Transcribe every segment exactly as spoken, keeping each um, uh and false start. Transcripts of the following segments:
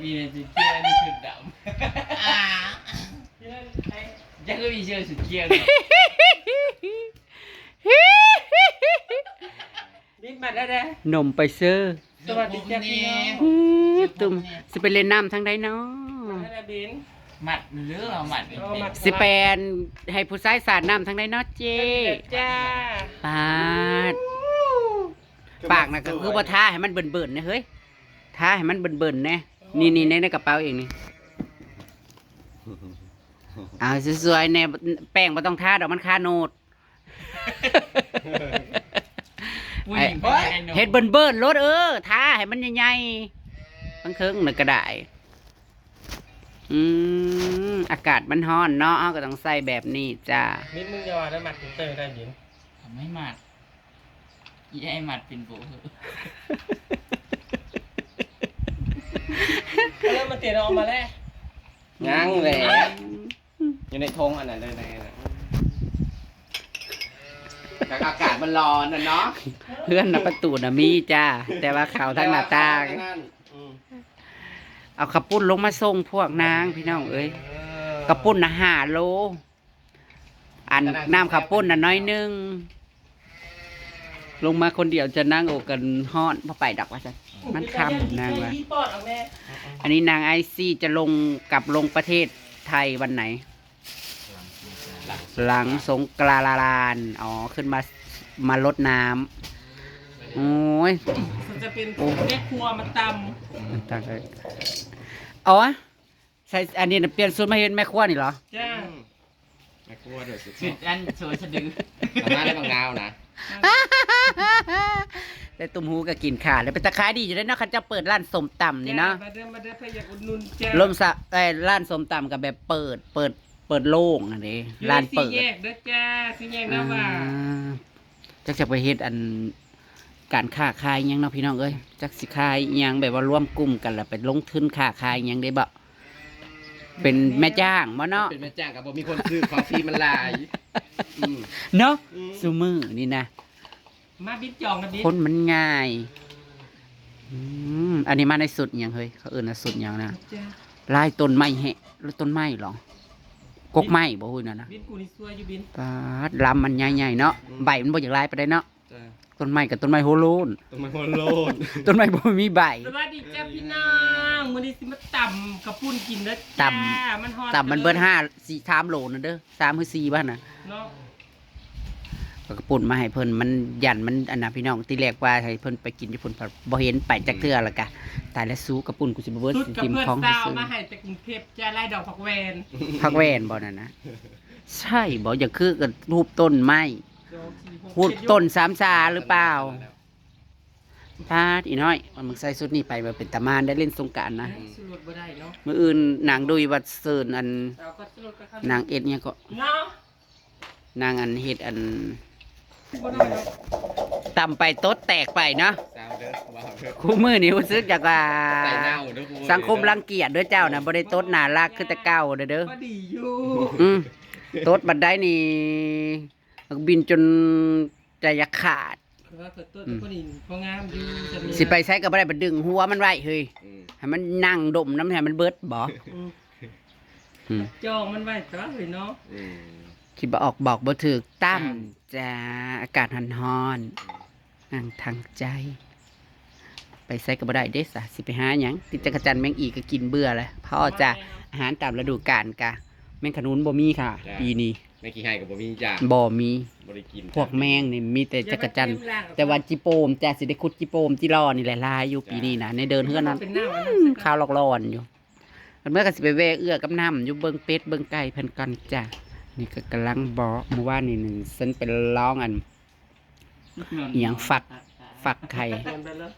มีในสีเขียวนี่ชุดดำ อ่า ยังก็มีเสื้อสีเขียวเนี่ย บินมาได้เด้อ หนมไปเซอร์ สวัสดีจ้าพี่น้อง อืมตุ่มสิไปเล่นน้ำทางใดเนาะ มาได้เด้อบิน หมัดหรือเอาหมัดเป็น เอามา สิไปอันให้ผู้ชายสาดน้ำทางใดเนาะเจ้ จ้า ปาดปากน่ะก็คือบ่ท้าให้มันเบิ่นๆนะเฮ้ยท้าให้มันเบิ่นๆแน่นี่นี่ในในกระเป๋าเองนี่เอาสวยๆแน่แป้งบ่ต้องทาดอกมันคาโนด ผู้หญิงไปให้นม เฮ็ดเบิ่นๆโลดเออท้าให้มันใหญ่ๆทั้งเคิงน่ะก็ได้อืมอากาศมันร้อนเนาะเฮาก็ต้องใส่แบบนี้จ้า บินมึงอย่าว่าได้หมัดถึงเตอร์ได้บิน ไม่หมัดอีไอหมัดเป็นโบเหอะ ก็เริ่มมาเตะออกมาแล้ว ยังแหละอยู่ในทงอันนั้นเลยในนั้นน่ะแต่อากาศมันร้อนนะเนาะ เพื่อนนะประตูนะมีจ้า แต่ว่าเขาทางหน้าต่าง แต่ว่นั่นอืม เอาข้าวปุ้นลงมาส่งพวกนางพี่น้องเอ้ย เออ ข้าวปุ้นนะห้าโล อันน้ำข้าวปุ้นนะน้อยหนึง ลงมาคนเดียวจะนั่งโอกันฮ้อนพอไปดอกว่าซั่นมันค่ำนางว่า พี่ปอดเอาแม่ อันนี้นางไอซี่จะลงกลับลงประเทศไทยวันไหน หลังสงกรานต์อ๋อ ขึ้นมา มารดน้ำโอ้ย มันจะเป็นแม่ครัวมาต ตั้งเลยอ๋อ ใส่อันนี้น่ะเปลี่ยนชุดมาเห็นแม่ครัวนี่เหรอ ำจ้า แม่ครัวเดี๋ยวสิ ชุดอันสวยสะดือ ทำมาได้บางดาวนะ แต่ตุ้มหูก็กินขาดแล้วเป็นตาขายดีอยู่ได้เนาะเขาจะเปิดร้านส้มตำนี่เนาะ มาเด้อมาเด้อใครอยากอุดหนุนจ้า ลมสะเอ้ยร้านส้มตำกับแบบเปิด เปิด เปิดโล่งอันนี้ อยู่ ร้าน ในสี่ เปิด แยกเด้อจ้าสี่แยกหน้าว่า อ่าจักจะไปเฮ็ดอันการค้าขายอิหยังเนาะพี่น้องเอ้ยจักสิขายอิหยังแบบว่ารวมกลุ่มกันแล้วไปลงทุนค้าขายอิหยังได้บ่เป็นแม่จ้างบ่เนาะ เป็นแม่จ้างกับบ่มีคนซื้อของฟรีมันหลายอืม เนาะ อืม ซุมื้อนี่นะ มาบิดจองนะบิด คนมันง่ายอืมอันนี้มาในสุดอิหยังเฮ้ยเขาเอิ้นว่าสุดอิหยังนะ จ้า ลายต้นไม้แฮะต้นไม้เหรอ กกไม้บ่ฮู้นั่นนะ บิดกูนี่ซัวอยู่บิด ปาดลำมันใหญ่ๆเนาะใบมันบ่อยากลายปานใดเนาะ จ้ะ ต้นไม้กับต้นไม้โฮโลน ต้นไม้โฮโลน ต้นไม้บ่มีใบ สวัสดีจ้าพี่น้องมื้อนี้สิมาตำกระปุ้นกินเด้อ ต จ้ามันฮอน ตำมันเบิดห้าสี่สามโลนั่นเด้อสามหรือสี่บ้านน่ะ เนาะ ก็กระปุ้นมาให้เพิ่นมันยันมันอันน่ะพี่น้องที่แรกว่าให้เพิ่นไปกินอยู่พุ่นบ่เห็นไปจักเทื่อแล้วกะตายแล้วสู้กระปุ้นกูสิบ่เบิด สุด สิ กับ กิน เพื่อน ของ สาว ซื้อ มาให้แต่กรุงเทพจ้าไล่ดอกผักแวน ผักแวนบ่นั่นนะใช่บ่อย่าคือกับรูปต้นไม้ สองสี่หก รูปต้นสามสาหรือเปล่า พาดอีน้อยมันมึงใส่ชุดนี้ไปมาเป็นตาม่านได้เล่นสงกรานต์นะ สรุปบ่ได้เนาะ มื้ออื่นนางดุยวัดเซินอัน สาวก็สรุปก็เข้า นางเอ็ดเนี่ยก็ เนาะ นางอันเฮ็ดอัน บ่ได้เนาะ ตำไปโต๊ดแตกไปเนาะ ซาวเด้อว้าวเด้อ คู่มื้อนี้รู้สึกอยากว่า ใส่เน่าเด้อกู สังคมรังเกียจเด้อเจ้านะบ่ได้โต๊ดน่ารักคือแต่เก่าเด้อเด้อ ก็ดีอยู่ อืมโต๊ดบัดได้นี่บินจนใจอยากขาด คือว่าเกิดต้นคนนี้พองามอยู่จะมี สิไปใช้ก็บ่ได้ไปดึงหัวมันไว้เฮ้ย อืม ให้มันนั่งดมน้ำให้มันเบิดบ่ อืม อืม จองมันไว้ตัวเลยเนาะ อืม คิดบ่ออกบอกบ่ถูกตำจ้าอากาศฮ้อนๆนั่งทางใจ ไปใช้ก็บ่ได้เด้สะสิไปหาหยังติดจักจั่นแมงอีกก็กินเบื่อแล้วพ่อจ้ะอาหารตามฤดูกาลกะแมงขนุนบ่มีค่ะ ปีนี้ แม่ขี้ไห้กับบ่มีจ้า บ่มี บ่ได้กิน พวกแมงนี่มีแต่จักจั่นแต่ว่าจิโปมจ้ะสิได้ขุดจิโปมจิรอนี่แหละหลายอยู่ปีนี้นะในเดินเฮือนนั้น เป็นหน้ามัน อืมข้าวหลอกหลอนอยู่ เมื่อก็สิไปแวะเอื้อกับน้ำอยู่เบิ่งเป็ดเบิ่งไก่เพิ่นก่อนจ้ะ นี่ก็กำลังบอกเมื่อวานนี่หนึ่งฉันไปร้องอันอหย่างฝักฝักไข่ มันไปแล้ว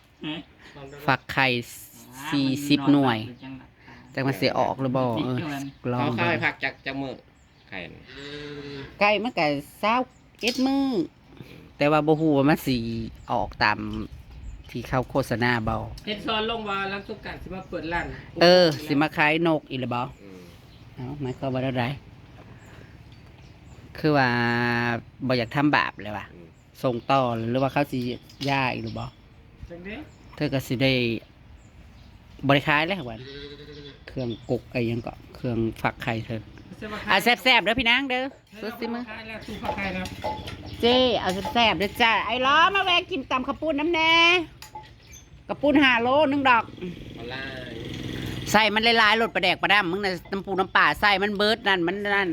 ฝักไข่สี่สิบหน่วยจังมันสิออกหรือบ่เออลอง เขา เบิ่ เข้าให้ ง พักจักจักมื้อไข่นี่ ไก่มันก็ซาวเอ็ดมื้อแต่ว่าบ่ฮู้ว่ามันสิออกตามที่เขาโฆษณาบ่ เห็นซ้อนลงว่าร้านสุกัดสิมาเปิดร้าน เออ สิมาขายนกอีกหรือบ่ อืม เอ้าหมายความว่าอะไรคือว่าบ่อยากทำบาปเลยว่ะ อืม ส่งต่อหรือว่าเขาสิย่าอีกหรือบ่ จังเด้ เธอก็สิได้ บริขายเลยวันเครื่องกกไอ้ยังก็เครื่องฝักไข่เธอ อ่ะแซ่บๆเด้อพี่นางเด้อ สุดสิมื้อ ขายแล้วตู้ผักไข่นะ เจ้เอาแซ่บๆเด้อจ้า ไอ้ล้อมาแวะกินตำข้าวปุ้นน้ำแน่ข้าวปุ้นห้าโลหนึ่งดอก ออนไลน์ ใส่มันหลายๆรสปลาแดกปลาดำมึงนะน้ำปูน้ำปลาใส่มันเบิดนั่นมันนั่น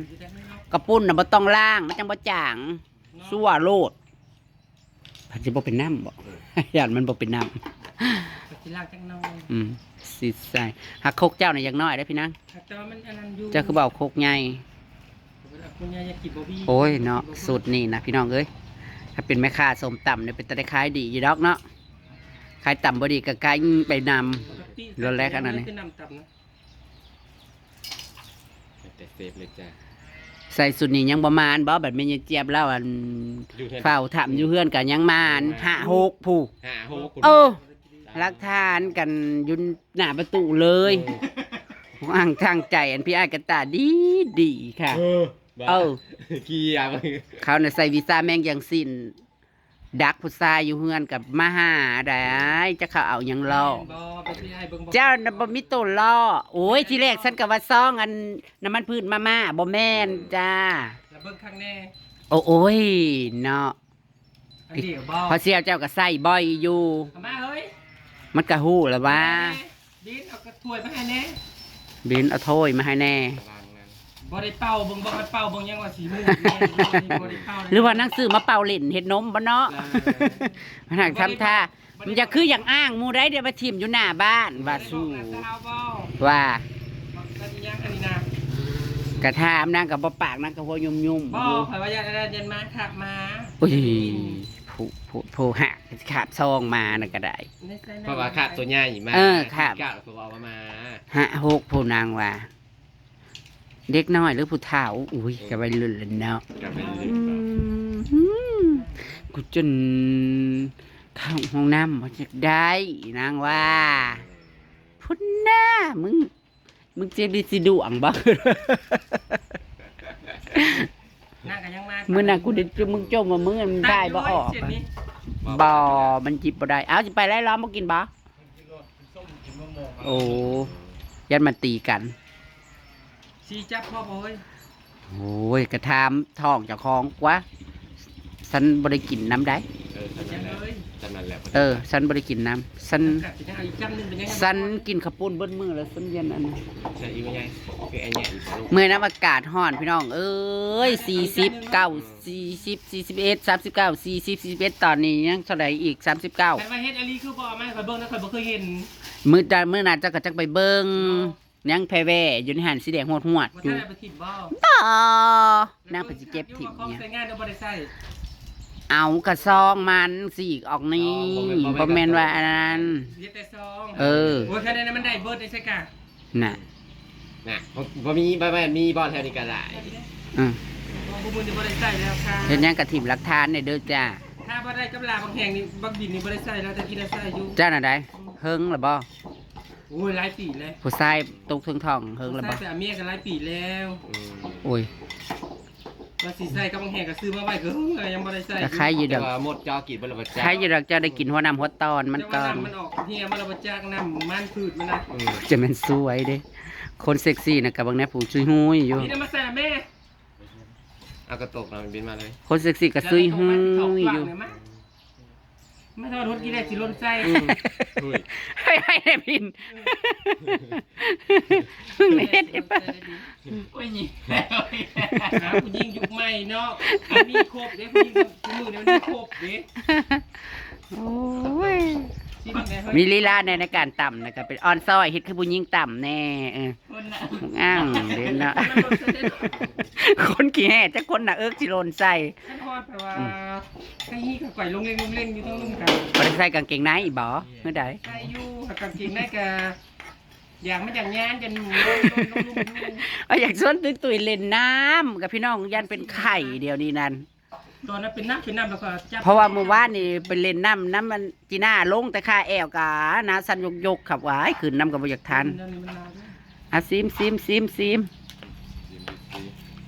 ข้าวปุ้นน่ะบ่ต้องล้างมันจังบ่จางซั่วโลดผัดสิบ่เป็นน้ำบ่ย่านมันบ่เป็นน้ำ ผักชีลาวจังน้อย อืมสิใส่หักโคกเจ้าน่ะอย่างน้อยได้อพี่นาง แต่ว่ามันอันนั้นอยู่ เจ้าคือบ่เอาโคกใหญ่ คุณยายอยากกินบ่พี่ โอ้ยเนาะสูตรนี่นะพี่น้องเอ้ยถ้าเป็นแม่ค้าส้มตำเนี่ยเป็นตาได้ขายดีอยู่ดอกเนาะขายตำบ่ดีก็ขายไปนำ รถแรกอันนั้นนี่ เป็นน้ำตับนะ แต่เซฟเลยจ้ะ ใส่สูตรนี้ยังบ่มานบ่บัดแม่ยายเจี๊ยบแล้วอัน อยู่เฮือน เฝ้าถามอยู่เฮือนกันยังมานห้าหกผู้ ห้าหก เออหลักฐานกันอยู่หน้าประตูเลยอ้างทางใจอันพี่อ้ายกันตาดีดีค่ะ เออ เออ ขี้ยา เขาน่ะใส่วีซ่าแมงยังสิ้นดักผู้ชายอยู่เฮือนกับมาหาได้จะเขาเอาหยังล่อ บ่ไปที่ไอ้เบิ่งบ่ เจ้าน่ะบ่มีตัวล่อโอ้ยทีแรกฉันก็ว่าซองอันน้ำมันพืชมาม่าบ่แม่นจ้า แล้วเบิ่งข้างแน่ โอ้โอ้ยเนาะ อันเดียวบ่ พอเสี่ยวเจ้าก็ใส่บ่อยอยู่ เอามาเฮ้ย มันก็ฮู้แล้วว่า บินเอากระถ้วยมาให้แน่ บินเอาถ้วยมาให้แน่ ตารางนั้น บ่ได้เป่าเบิ่งบ่ได้เป่าเบิ่งยังว่าสีม่วงบ่ได้เป่าเลย หรือว่านางซื้อมาเป่าเล่นเฮ็ดนมบ่เนาะ เออ มันหักทำท่ามันอยากคืออย่างอ้างหมู่ได้เดี๋ยวมาถิ่มอยู่หน้าบ้านว่าสู้ บ่ได้บอกนะสาวบ่ ว่า มันยังอันนี้นะ กระถามนางกับบ่ปากนางกับหัวยุ่มยุ่ม บ่ข่อยว่าอยากได้เดินมาขับมา อุ้ยผู้ผู้ผู้หักขาบซองมานั่นก็ได้ ในไซส์ เพราะว่าขาบตัวใหญ่มาก เออขาบ กะตัวเอามา ห้าหกผู้นางว่า เด็กน้อยหรือผู้เฒ่า อุ้ยกับวัยรุ่นแล้วเนาะ กับเป็น อืมกูจนเข้าห้องน้ำบ่อยากได้นางว่าพุ้นหน้ามึง มึงเจ็บดีสิดวงบ่ นั่งกันยังมา มื้อนั้นกูได้จุมึงจมว่ามึงมันได้บ่ออก เสียงนี้ บ่มันจิบบ่ได้ เอาสิไปไล่ล้อมบ่กินบ่ โอ้ยันมาตีกัน สีจับพ่อบ่เฮ้ย โอ้ยกระทามท้องเจ้าของกว่าฉันบ่ได้กินน้ำได้ เออจำนั้นแหละจำนั้นแหละ เออฉันบ่ได้กินน้ำฉัน กัดจะยังเอาอีกจับหนึงเป็นยังไง ฉันกินข้าวปุ้นเบิดมื้อแล้วฉันยันอันนั้น ใช่อีกไหมไงคือไอ้เนี่ยอีกลูก เมื่อยน้ำอากาศฮ้อนพี่น้องเอ้ยสี่สิบเก้าสี่สิบสี่สิบเอ็ดสามสิบเก้าสี่สิบสี่สิบเอ็ดตอนนี้ยังเท่าไหร่อีกสามสิบเก้า แต่ว่าเฮ็ดอันนี้คือบ่เอามาให้ข่อยเบิ่งนะข่อยบ่เคยเห็น มื้อใดมื้อหน้าเจ้าก็จักไปเบิ่งยังแพรแว่อยู่ในหันสีแดงหวดหวด บ่ อยู่ ทันได้ไปถิ่มบ่ บ่นางไปสิเก็บถิ่ม ของ เนี่ย ใส่งานเดี๋ยวบ่ได้ใส่ เอากระซองมันสีกออกนี่บ่แม่นว่าอันนั้น เฮ็ดแต่ซอง เออ โอ้ยแค่นั้นมันได้เบิดได้ใช่กะ น่ะ น่ะบ่มีบ่แม่นมีบ่แถวนี้ก็ได้ อืม พวกมึงนี่บ่ได้ใส่แล้วค่ะ เฮ็ดหยังกะถิ่มหลักฐานเนี่ยเด้อจ้า ถ้าบ่ได้กับลาบางแห่งนี่บักบินนี่บ่ได้ใส่แล้วแต่กินแล้วใส่อยู่ เจ้าน่ะได้เฮิงละบ่ โอ้ยหลายปีแล้ว ผู้ชายตกถึงท้องเฮิงละบ่ ใส่แต่เมียกันหลายปีแล้ว อืม โอ้ย ว่าสิใส่กับบางแห่งก็ซื้อมาไว้ก็ยังบ่ได้ใส่ ก็ใครอยู่ด แต่ อก ว่าหมดจอกินบ่ละบ่จ้า ใครอยู่ดอกเจ้าได้กินหัวน้ำหัวตอนมันก่อน แต่ว่าำมันออกเฮียมันละบ่จักน้ำมันพืชมันนะ อืม จะแม่นสวยเด้ คนเซ็กซี่น่ะกับบางแน่ผู้ช่วยหุ้ยอยู่ นี่นะมาใส่แม่ เอากระตกเราบินมาเลย คนเซ็กซี่ก็ซุยหุ้ยอยู่ มาทอดรถกี่แรกสิล้นไส้ เฮ้ย ให้ให้ได้พินมึงเฮ็ดให้ปะ โอ้ยนี่หาผู้หญิงยุคใหม่เนาะมีครบเด้ผู้หญิงทุกมื้อนี้มันมีครบเด้ โอ้ย ที่มันได้เฮ้ย มีลีลาในในการต่ำนะก็เป็นออนซอยเฮ็ดคือผู้หญิงต่ำแน่เออ คนน่ะ อ้างเด่นเนาะคนขี้แห่จักคนน่ะเอิกสิโลนใส่ ท่านทอดแปลว่าให้ยี่กับก่อยลงเล่งลงเล่งอยู่ต้องลุ่มกัน บ่ได้ใส่กางเกงในอีบ่เมื่อใด ใส่อยู่กับกางเกงในกะอย่างมันอย่างงานจะหนุ่มลงลงลงลงอยู่ เอาอยากชวนตุ้ยๆเล่นน้ำกับพี่น้องย่านเป็นไข้เดี๋ยวนี้นั่น ตอนนั้นเป็นน้ำเป็นน้ำแล้วก็จับ เพราะว่าเมื่อวานนี่ไปเล่นน้ำน้ำมันจีน่าลงแต่ค่าแอวกะหนาสั่นยกๆครับว่าให้ขึ้นน้ำก็บ่อยากทัน นั่นมันนาน อ่ะซิมซิมซิมซิม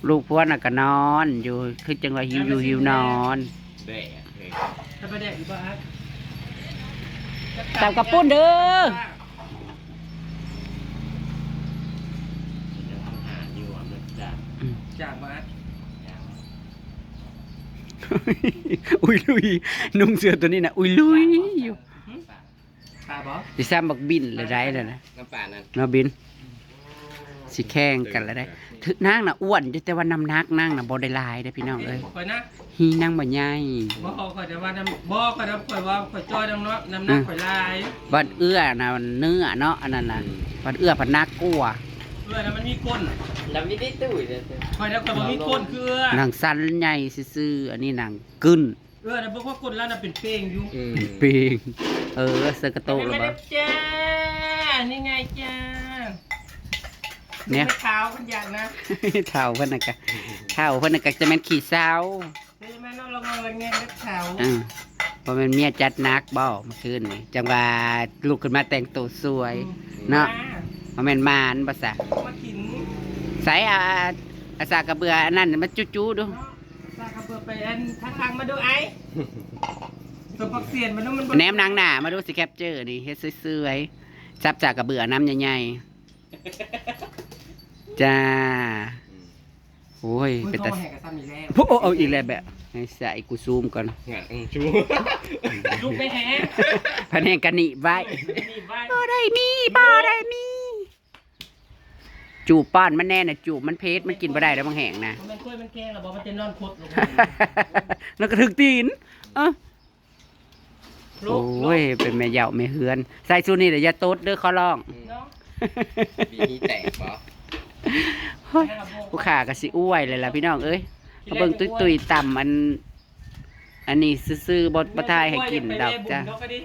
ลูกผัวน่ะก็นอนอยู่คือจังว่าหิวอยู่หิวนอน แดดเลย ถ้าไปแดดอยู่บ้าน ตำกะปุ้นเด้อ จ้างมาอัด อุยลุย นุ่งเสื้อตัวนี้นะ อุยลุยอยู่ ปลาบอ สิซ้ำบักบินเลยได้แล้วนะ น้ำปลานั่น เนาะบิน สิแข่งกันแล้วได้ ถึงนางน่ะอ้วนอยู่แต่ว่าน้ำหนักนางน่ะบ่ได้หลายเด้อพี่น้องเอ้ย คอยนะ ฮีนางบ่ใหญ่ บ่คอยแต่ว่าน้ำบ่คอยน้ำคอยว่าคอยจ้อยน้ำเนาะน้ำหนักคอยหลาย บัดเอื้อนะมันเนื้อเนาะอันนั้นน่ะบัดเอื้อพันนักกว่า เพื่อนะมันมีก้น แล้วมีได้ตู้เลย คอยนะคอยบ่มีก้นคือเอื้อน างสั้นใหญ่ซื่อๆอันนี้นางกึ้น เอื้อนะเบิ่งว่าก้นแล้วนะเป็นเป้งอยู่ อืม ปีงเออเสื้อกระโตก อัน แล้ นี้ ว ไม่ บ่ ได้จ้าอันนี้ไงจ้า เนี่ย ไม่เท้ามันอยากนะ เฒ่าเพิ่นน่ะกะเฒ่าเพิ่นน่ะกะจะแม่นขี้เศร้า เดี๋ยวแม่นอนลองลองแงงกับเท้า อืมบ่แม่นเมียจัดหนักบ่เมื่อคืนนี่จังว่าลุกขึ้นมาแต่งตัวสวย เนาะ บ่แม่นหมานบ่ซะ มากิน ใส่อาอาสากกระเบืออันนั้นมาจู้ๆดู เนาะสากกระเบือไปอันทางหลังมาดูไอ้สมผักเสียนมาดูมันบ่ แนมนางหน้ามาดูสิแคปเจอร์นี่เฮ็ดสวยๆซับสากกระเบือน้ำใหญ่ๆจ้า โอ้ย อุ้ย เป็น เขา ตา มาแห่กับซ้ำอีกแล้ว โอ้เอาอีกแล้วแบบให้ใส่กูซูมก่อน งานอืมชู ลูกไม่แห่ พะแนงกะหนีบไว้ นี่ไว้ บ่ได้มีบ่ได้มี จูบป้อนมันแน่น่ะจูบมันเผ็ดมันกินบ่ได้แล้วบางแห่งนะ มันกล้วยมันแกงแล้วบอกมันจะนอนคดลง แล้วก็ถึกตีน เออ ลูก โอ้ย เป็นแม่เหยาแม่เฮือน ใส่สูตรนี่เดี๋ยวอย่าตดเด้อขอร้อง เนาะ มีฮีแตกบอ เฮ้ยผู้ขากะสิอ้วยเลยล่ะพี่น้องเอ้ยมาเบิ่งตุ้ยๆต่ำอัน อันนี้ซื่อๆบ่บ่ทายให้กินดอกจ้ะ ไปแม่บุญเนาะก็ดี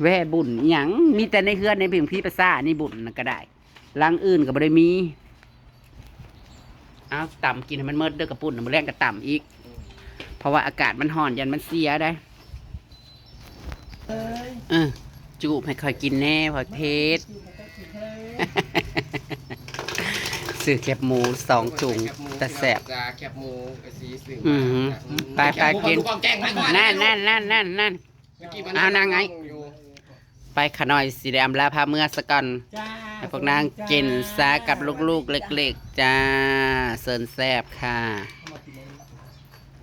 แว่บุญหยังมีแต่ในเฮือนในเพียงพี่ภาษานี่บุญน่ะก็ได้หลังอื่นก็บ่ได้มี เอาต่ำกินให้มันเมิดเด้อกระปุ่นน่ะมื้อแรงก็ต่ำอีก เพราะว่าอากาศมันร้อนยันมันเสียได้ เอ้ย เออจูบให้คอยกินแน่พอเทศ ซื้อแคบหมูสองถุงแต่แสบ จ้าแคบหมูกะซีซื้อ อืมไปไปกิน แกงมัน นั่นนั่นนั่นนั่นนั่น เมื่อกี้มัน เอานั่งไง อยู่ ไปขะหน่อยสิได้อำลาพาเมือซะก่อน จ้า ให้พวกนางกินซะกับลูกๆเล็กๆจ้าเซินแซบค่ะ มา